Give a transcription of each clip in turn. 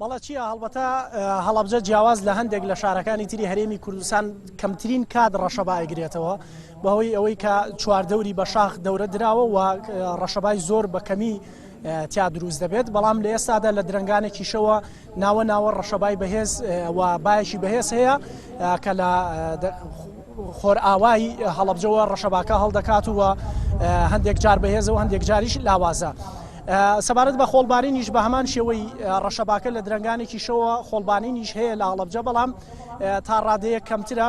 بەڵێ چییە هەڵبەتە هەڵەبجە جیاواز لە هەندێک لە شارەکانی تری هەرێمی کوردستان کەمترین کات ڕەشەبا ئەگرێتەوە بەهۆی ئەوەی کە چواردەوری بە شاخ دەورە دراوە و ڕەشەبای زۆر بە کەمی تیا دروست دەبێت بەڵام لە ئێستادا لە درەنگانێکیشەوە ناوە ناوە ڕەشەبای بەهێز و بایەکی بەهێز هەیە کە لە خۆرئاوای هەڵەبجەوە ڕەشەباکە هەڵدەکات و هەندێک جار بەهێزە و هەندێک جاریش لاوازە. سەبارەت بە خۆڵبارینیش بە هەمان شێوەی ڕەشەباکە لە درەنگانێکی شەوە خۆڵبارینیش هەیە لە هەڵەبجە بەڵام تا ڕادەیەک کەمترە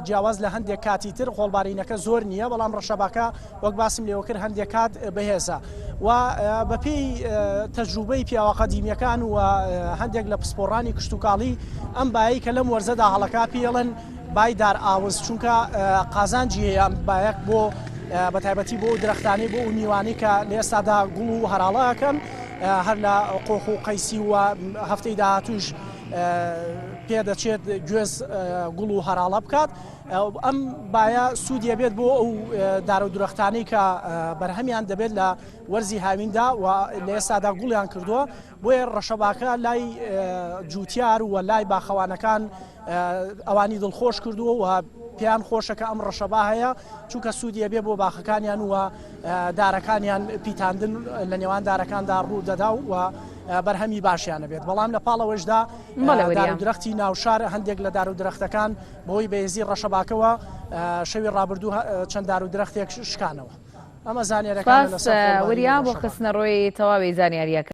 جیاواز لە هەندێک کاتی تر خۆڵبارینەکە زۆر نییە بەڵام ڕەشەباکە وەک باسم لێوە کرد هەندێک کات بەهێزە و بەپێی تەجروبەی پیاوە قەدیمیەکان و هەندێک لە پسپۆڕانی کشتتوکاڵی ئەم بایی کە لەم وەرزەدا هەڵەکا پێڵێن بای دار ئاوز چونکە قازانجی هەیە ئەم بایەک بۆ بە تایبەتی بۆ درەختانی بۆ ئەو میوانەی کە لە ئێستادا گوڵ و هەراڵەکەن هەر لە قۆخ و قەیسی و هەفتەی داهاتوش پێدەچێت گوێز گوڵ و هەراڵە بکات ئەم بایە سوودیە بێت بۆ ئەو دار و درەختانەی کە بەرهەمیان دەبێت لە وەرزی هاویندا و لە ئێستادا گوڵیان کردووە بۆیە ڕەشەباکە لای جوتیار و لای باخەوانەکان ئەوانی دڵخۆش کردووە و پێیان خۆشە کە ئەم ڕەشەبا هەیە چونکە سوودی ئەبێ بۆ باخەکانیان و دارەکانیان پیتاندن لە نێوان دارەکاندا ڕوو دەدا و بەرهەمی باشیان بێت بەڵام لە پاڵەوەشدا دار و درەختی ناوشار هەندێک لە دار و درەختەکان بەهۆی بەهێزی ڕەشەباکەوە شەوی ڕابردوو چەند دار و درەختێک شکانەوە. ئەمە زانیاریەکانە لەسەر خۆڵبارینی وریا بۆ ڕەشەباکە. خستنەڕووی تەواوی زانیارییەکان.